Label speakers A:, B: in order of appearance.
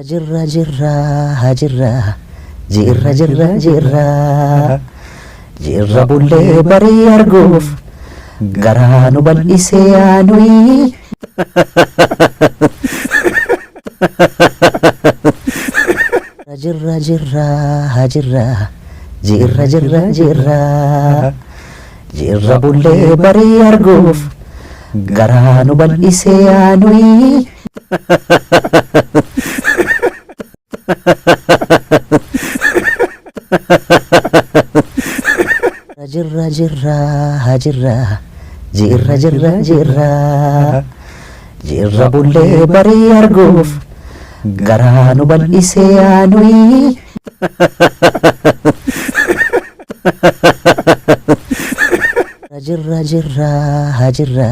A: Jirra jirra jirra jirra jirra jirra jirra bullee barii arguuf garaa nu bal'isee yaanuyi. Jirra jirra jirra jirra jirra jirra jirra bullee barii arguuf garaa nu bal'isee yaanuyi. Jirra jirra jirra jirra jirra jirra jirra bullee barii arguuf garaa nu bal'isee yaanuyi. Jirra jirra jirra.